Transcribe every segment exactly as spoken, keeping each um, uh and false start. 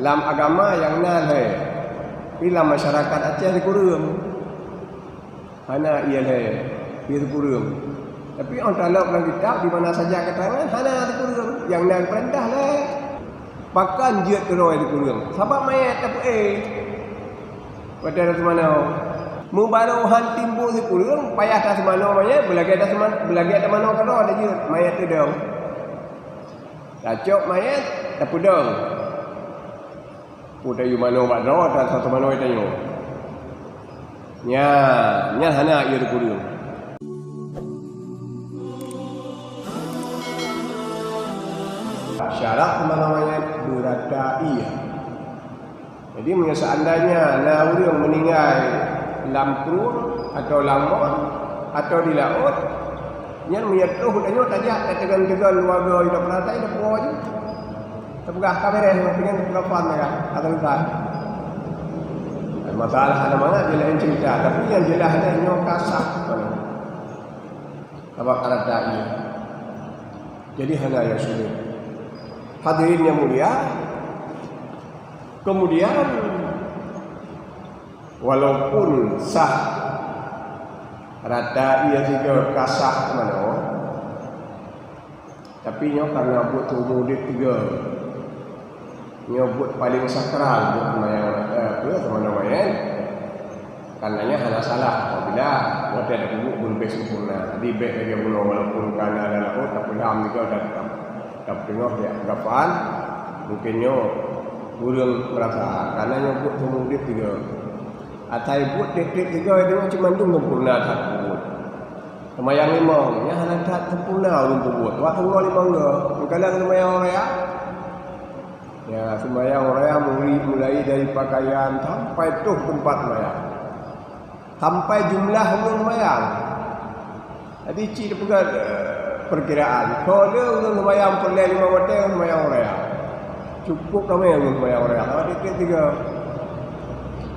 Lam agama nyang na lhèe, tapi lam masyarakat Aceh sikureueng. Hana ié lhèe, ié sikureueng. Tapi 'oh talop lam kitab di mana saja keterangan hana sikureueng. Nyang na geupeurintah lhèe. Pakon jeuet keudroe sikureueng? Sabab manyét tapeuék. Watèe taseumanoe. Meubaroe han timbul sikureueng, payah taseumanoe manyét, beulagèe taseumanoe, beulagèe tamanoe keudroe tajeuet manyét teudong. Tacok manyét, tapeudong. Peue tayue manoe bak droe, ta-, taseumanoe tanyoe. Nyan, nyan hana ié sikureueng. Syarat seumanoe manyét beurata ié. Jadi, meunyoe seandainya na ureueng meuninggai lam krueng, atawa lam mon, atawa di laôt, nyan meunyoe troh tanyoe tajak, tateugon-teugon luwa goe, tapeuratai, tapuwoe ju. Tapeugah ka beureh, dengan telepon mereka, atau lupa. Masalah ada mangat, dia lain cerita. Tapi yang jelas ada nyoe ka sah. Sabab ada dai. Jadi hana yang sulit. Hadirin yang mulia, kemudian walaupun sah rata ié sigoe ka sah manoe, tapi nyoe karena buet seumur udeb tiga. Nyoe buet paling sakral buet seumayang, eh, apa, seumayang manyét. Karenanya hana salah apabila watèe tapeubuet beulebeh sempurna. Jadi, bèk lagèe bunoe, walaupun ka na lam laôt, tapeulam juga dan tap-, tapeuteungoh di gafan, mungkin nyoe ureueng meurasa, karena nyoe buet seumur udeb tiga. Asai buet tiep-tiep tiga itu cuma mandum sempurna that buet. Seumayang limong, nyan hana that sempurna ulôn peubuet. Wak teungoh limong goe, meukalang seumayang raya. Ya, seumayang raya mulai, mulai dari pakaian sampai troh teumpat seumayang. Sampai jumlah ureueng seumayang. Jadi, cit peugah, eh, peurkiraan. Soe le ureueng seumayang peureulèe limong watèe seumayang raya. Cukup ramè ureueng seumayang raya. Awak tiep-tiep tiga.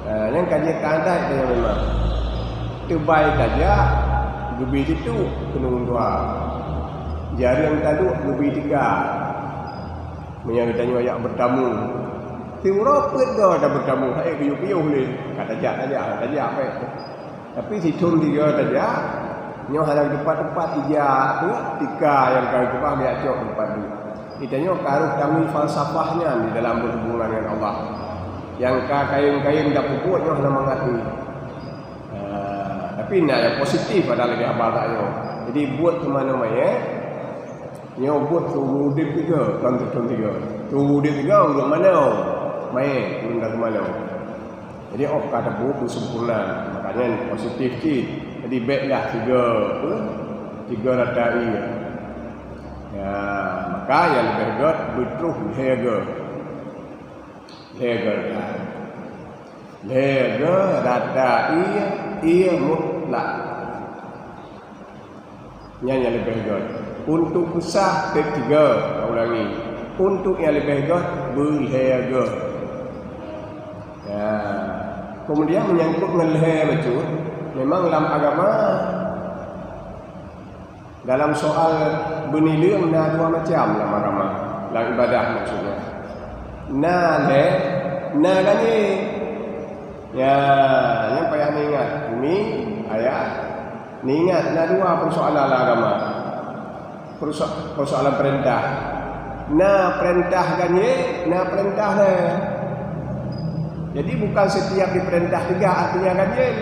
Ha, nyan ka jeuet keu adat dia memang. Teubai tajak, geubi situek keuneuk dua. Jareueng taduek geubi tiga. Meunyoe geutanyoe jak beutamu, siuroe peuet goe tabeutamu, hai geuyue-geuyue lé. Ka tajak, tajak, tajak bèk. Tapi sithôn tiga tajak, nyoe hana teumpat-teumpat ija, apa, tika nyang ka geukeubah geujak cok teumpat duek. Geutanyoe ka harôh tamè falsafah nyan di dalam berhubungan dengan Allah. Nyang ka kayém-kayém tapeubuet nyoe hana mangat nyoe. Ah, tapi na nyang positif ada lagèe haba tanyoe. Jadi buet keu manoe manyét, nyoe buet seumur udeb tiga, kon sithôn tiga. Seumur udeb tiga, ureueng manoe manyét, ureueng ka seumanoe. Jadi, 'oh ka tapeubuet beusempurna, makanya positif cit. Jadi, bèklah tiga, apa, tiga rata ié. Ya, maka nyang leubeh göt beutroh lhèe goe. Lhèe goe rata. Lhèe goe rata ié, ié mutlak. Nyan nyang leubeh göt. Untuk peusah, tiep tiga, ulangi. Untuk nyang leubeh göt, beulhèe goe. Ya. Kemudian menyangkut ngon lhèe bacut, memang lam agama, dalam soal beunileueng na dua macam lam agama, lam ibadah maksudnya. Na lhèe, na ganjil. Ya, nyan payah neuingat. Umi, ayah, neuingat na dua peusoalan lam agama. Peuso-, peusoalan peurintah. Na peurintah ganjil, na peurintah lhèe. Jadi, bukan setiap dipeurintah tiga artinya ganjil.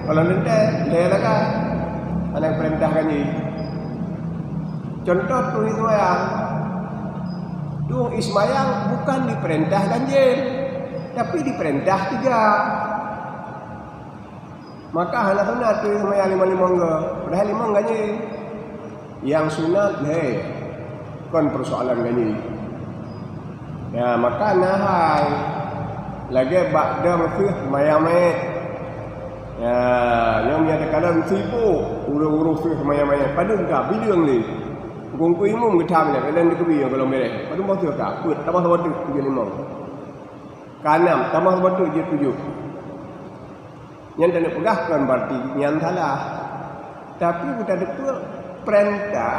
Kalau lhèe, lhèe lagèe. Hana peurintah ganjil. Contoh, tueng seumayang. Tueng seumayang bukan dipeurintah ganjil, tapi dipeurintah tiga. Maka hana sunat tueng seumayang limong-limong goe, padahai limong ganjil. Nyang sunat lhèe, kon peusoalan ganjil. Ya, maka na hai. Lagèe bak dong seumayang manyét. Ya, nyoe meunyo takalon sibok ureueng-ureueng seumayang manyét. Padum ka, bileueng lé. Gongku imum geutam lé, lôn dikeubri gohlom bèrèh. Padum boh seuh ka, peuet, tamah saboh teuk jeuet limong. Ka nam, tamah saboh teuk jeuet tujoh. Nyan taneuk peugah kon berarti nyan salah. Tapi geutanyoe peue, peurintah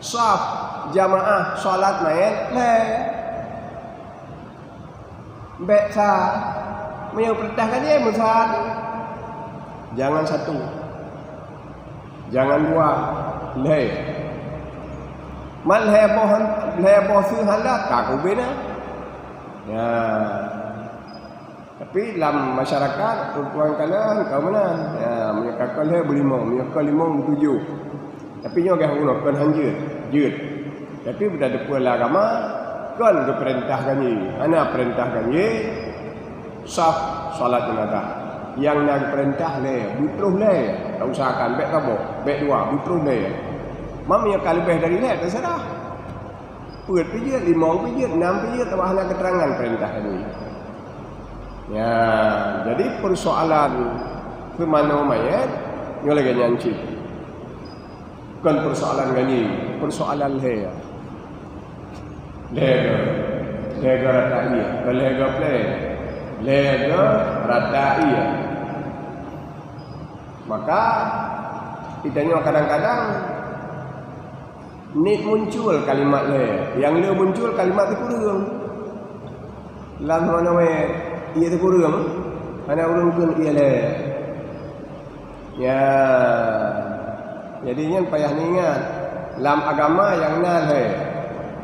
saf jamaah salat manyét lhèe. Bèk sa. Meunyoe peurintah ganyée meusa. Jangan satu. Jangan dua. Lhèe. Man lhèe boh, lhèe boh seuhala ka keubena. Ya. Tapi lam masyarakat, ureueng kalon ka meunan. Ya, meunyoe ka kon lhèe beulimong, meunyoe kon limong beutujoh. Tapi nyoe geuh uroe kon han jeuet, jeuet. Tapi beutateupeue lam agama, kon geupeurintah ganyée, hana peurintah ganyée, sah salat jenazah. Nyang na geupeurintah lhèe, beutroh lhèe, tak usahakan bèk saboh, bèk dua, beutroh lhèe. Meunyoe ka leubeh dari lhèe, teuseurah. Peuet pih jeuet, limong pih jeuet, nam pih jeuet, atawa hana keuterangan peurintah ganyée. Ya, jadi peursoalan seumanoe manyét nyoe lagèe nyan cit. Kon peursoalan ganyée, peursoalan lhèe. Lhèe geu, lhèe geu rata ié, kon lhèe geu plè. Lhèe geu rata ié. Maka, geutanyoe kadang-kadang niet muncul kalimat lhèe, nyang le muncul kalimat sikureueng. Lam seumanoe manyét, ié sikureueng, hana ureueng kheun ié lhèe. Ya. Jadi nyan payah neuingat. Lam agama nyang na lhèe.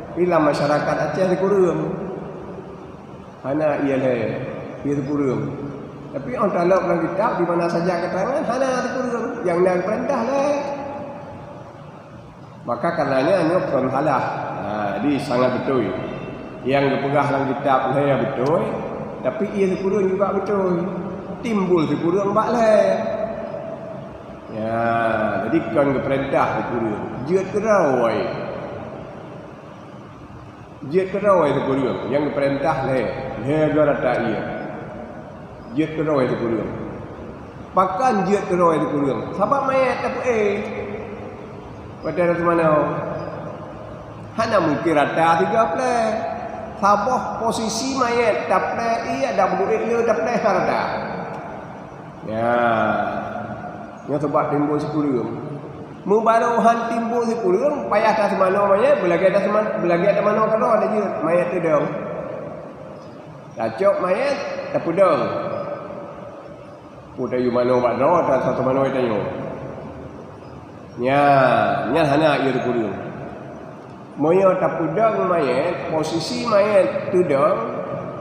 Tapi lam masyarakat Aceh sikureueng. Hana ié lhèe, ié sikureueng. Tapi 'oh talop lam kitab di mana saja keuterangan hana sikureueng. Nyang na geupeurintah lhèe. Maka karena nyan nyoe kon salah. Ha, jadi sangat beutôi. Nyang geupeugah lam kitab lhèe beutôi, tapi ié sikureueng juga beutôi. Timbul sikureueng bak lhèe. Ya, jadi kon geupeurintah sikureueng. Jeuet keudroe. Jeuet keudroe sikureueng. Nyang geupeurintah lhèe. Lhèe geu rata ié. Jeuet keudroe sikureueng. Pakon jeuet keudroe sikureueng? Sabab manyét tapeuéh. Watèe taseumanoe, hana mungken rata tiga plè. Saboh posisi manyét taplè ié dan beuduek le taplè rata. Ya. Nyoe sabab timbul sikureueng. Meubaroe han timbul sikureueng, payah taseumanoe manyét, beulagèe taseumanoe, beulagèe taseumanoe keudroe laju manyét teudong. Tacok manyét, tapeudong. Peue tayue manoe bak droe, ta-, taseumanoe tanyoe. Nyan, nyan hana ié sikureueng. Meunyoe tapeudong manyét, posisi manyét teudong,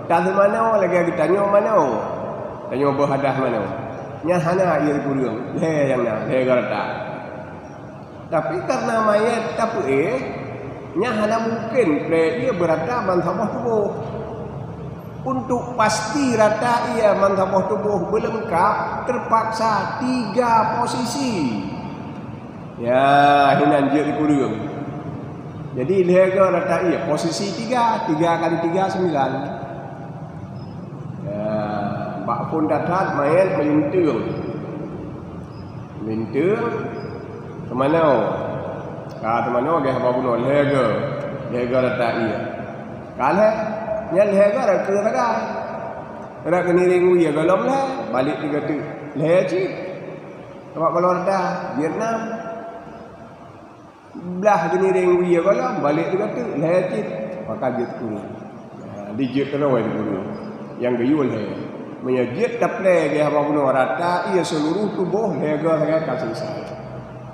taseumanoe lagèe geutanyoe manoe. Tanyoe beuhadah manoe. Nyan hana ié sikureueng. Lhèe nyang na, lhèe geu rata. Tapi karena manyét tapeuéh, nyan hana mungken plè ié beurata bansaboh tuboh. Untuk pasti rata ié bansaboh tuboh beuleungkap, teupaksa tiga posisi. Ya, hinan jeuet sikureueng. Jadi, lhèe geu rata ié, posisi tiga, tiga kali tiga, sembilan. Ya, bak phon that-that manyét meulinteueng. Linteueng, teumanoe. Ka teumanoe geuh haba bunoe, lhèe geu, lhèe geu rata ié. Ka lhèe, nyan lhèe geu rata sagai. Rot geuniréng wie gohlom lhèe, balek tiga teuk. Lhèe cit. Sabab gohlom rata, jeuet nam. Blah geuniréng wie gohlom, balek tiga teuk, lhèe cit. Maka jeuet kureueng. Ha, dijeuet keudroe sikureueng. Nyang geuyue lhèe. Meunyoe jeuet taplè geuh haba bunoe rata ié seuluruh tuboh, lhèe geu sagai ka selesai.